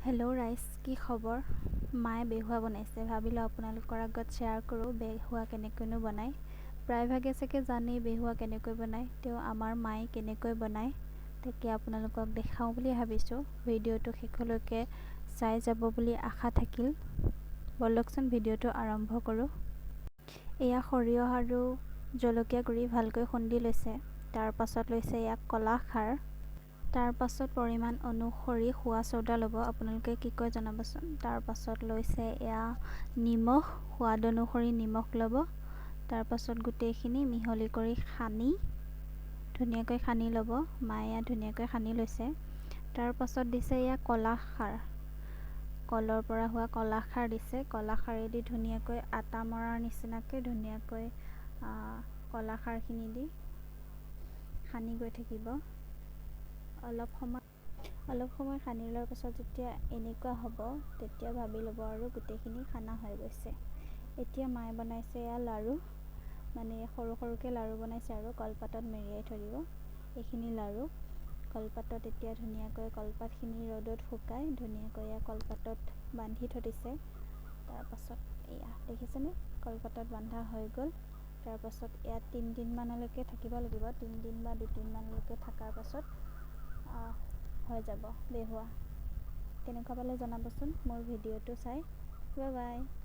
Hello' ৰাইজ, কি খবৰ? মায়ে বেহুৱা বনাইছে, ভাবিলোঁ আপোনালোকৰ আগত শ্বেয়াৰ কৰোঁ বেহুৱা কেনেকৈনো বনায়। প্ৰায়ভাগে চাগে জানেই বেহুৱা কেনেকৈ বনায়, তেওঁ আমাৰ মায়ে কেনেকৈ বনায় তাকে আপোনালোকক দেখাওঁ বুলি ভাবিছোঁ। ভিডিঅ'টো শেষলৈকে চাই যাব বুলি আশা থাকিল। ব'লকচোন, ভিডিঅ'টো আৰম্ভ কৰোঁ। এয়া সৰিয়হ আৰু জলকীয়া গুড়ি ভালকৈ খুন্দি লৈছে। তাৰ পাছত লৈছে ইয়াক কলা খাৰ। তাৰ পাছত পৰিমাণ অনুসৰি খোৱা চ'ডা ল'ব। আপোনালোকে কি কয় জনাবচোন। তাৰ পাছত লৈছে এয়া নিমখ, সোৱাদ অনুসৰি নিমখ ল'ব। তাৰপাছত গোটেইখিনি মিহলি কৰি সানি, ধুনীয়াকৈ সানি ল'ব। মায়ে এয়া ধুনীয়াকৈ সানি লৈছে। তাৰ পাছত দিছে এয়া কলা খাৰ, কলৰ পৰা হোৱা কলা খাৰ দিছে। কলা খাৰেদি ধুনীয়াকৈ আটা মৰাৰ নিচিনাকৈ ধুনীয়াকৈ কলা খাৰখিনি দি সানি গৈ থাকিব অলপ সময়। অলপ সময় সানি লোৱাৰ পাছত যেতিয়া এনেকুৱা হ'ব, তেতিয়া ভাবি ল'ব আৰু গোটেইখিনি সানা হৈ গৈছে। এতিয়া মায়ে বনাইছে এয়া লাড়ু, মানে সৰু সৰুকৈ লাড়ু বনাইছে আৰু কলপাতত মেৰিয়াই থৈ দিব এইখিনি লাড়ু কলপাতত। এতিয়া ধুনীয়াকৈ কলপাতখিনি ৰ'দত শুকাই ধুনীয়াকৈ এয়া কলপাতত বান্ধি থৈ দিছে। তাৰপাছত এয়া দেখিছেনে, কলপাতত বন্ধা হৈ গ'ল। তাৰপাছত ইয়াত 3 দিনমানলৈকে থাকিব লাগিব। 3 দিন বা দুদিনমানলৈকে থকাৰ পাছত হৈ যাব বেহুৱা। কেনেকুৱা পালে জনাবচোন মোৰ ভিডিঅ'টো চাই। Bye bye.